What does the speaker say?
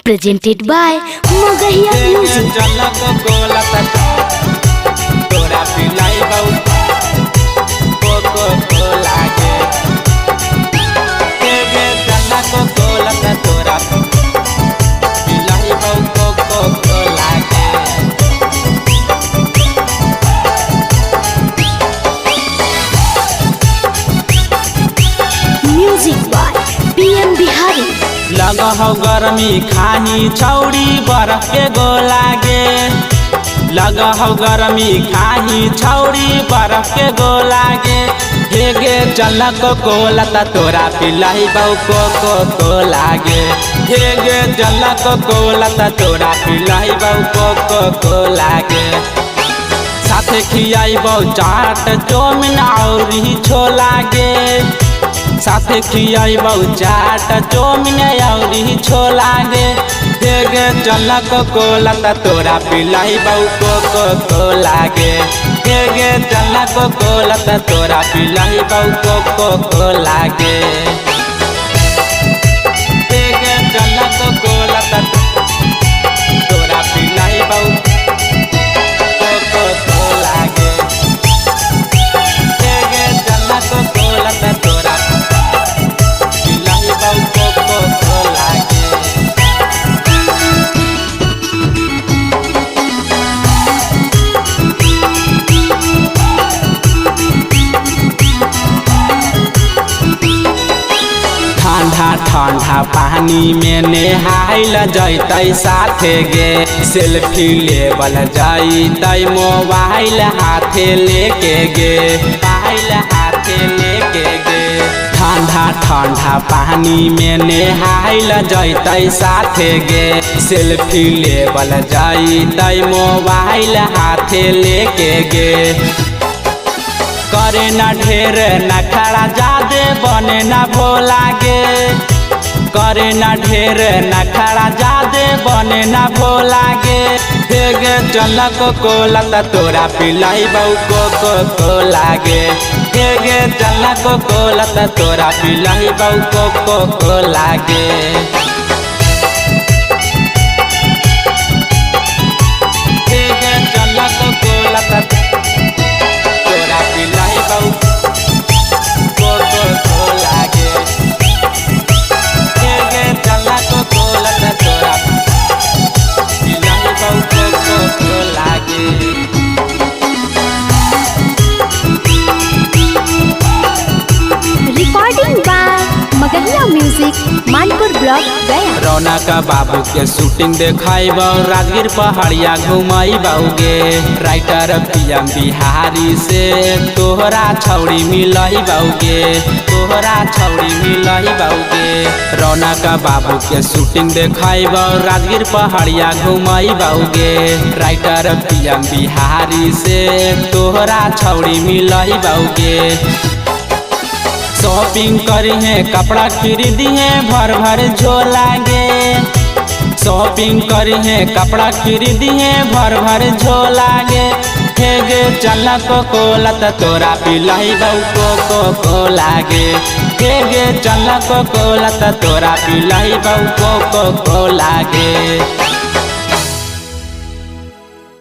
Presented by Magahiya Music. तोरा पिलाइबौ cocoa Cola गे। गे चल कोला तोरा पिलाइबौ कोको कोला गे। Music by PM Bihari. लगहौ गर्मी खाही छौरी बरफ के गोला गे। लगहौ गर्मी खाही छौरी बरफ के गोला गे। हे गे चल कोला त तोरा पिलाइबौ कोको कोला गे। हे गे चल कोला त तोरा पिलाइबौ कोको कोला गे। साथे खियाइबौ चाट चौमिन औरी छोला गे। साथे खियाइबौ चाट चौमिन औरी छोला गे। हे गे चल कोला त तोरा पिलाइबौ कोको कोला गे। हे गे चल कोला त तोरा पिलाइबौ कोको कोला गे। हे गे चल कोला त तोरा पिलाइबौ कोको कोला गे। हे गे चल कोला त तोरा पिलाइबौ कोको कोला गे। ठंडा ठंडा पानी में नहाइल जैतै साथे गे। सेल्फी लेवल जैतै मोबाइल हाथे लेके गे। मोबाइल हाथे लेके गे। ठंडा ठंडा पानी में नहाइल जैतै साथे गे। सेल्फी लेवल जैतै मोबाइल हाथे लेके गे। करे ना ढेर नखरा जादे बने ना भोला गे। करे ना ढेर नखरा जादे बने ना भोला गे। हे गे चल कोला त तोरा पिलाइबौ कोको कोला गे। हे गे चल कोला त तोरा पिलाइबौ कोको कोला गे। हे गे चल कोला त तोरा पिलाइबौ कोको कोला गे। हे गे चल कोला त तोरा पिलाइबौ कोको कोला गे। Recording by Magahiya Music, Manpur Block, Gaya. रौनक बाबू के शूटिंग देखाइबौ, राजगीर पहाड़िया घुमाइबौ गे। राइटर पीएम बिहारी से तोहरा छौरी मिलैबौ गे। तोहरा छौरी मिलैबौ गे। रौनक बाबू के शूटिंग देखाइबौ, राजगीर पहाड़िया घुमाइबौ गे। राइटर पीएम बिहारी से तोहरा छौरी मिलैबौ गे। शॉपिंग करी है कपड़ा खरीदी है भर भर झोला गे। शॉपिंग करी है कपड़ा खरीदी है भर भर झोला गे। हे गे चल कोला त तोरा पिलाइबौ कोको कोला गे। हे गे चल कोला त तोरा पिलाइबौ कोको कोला गे।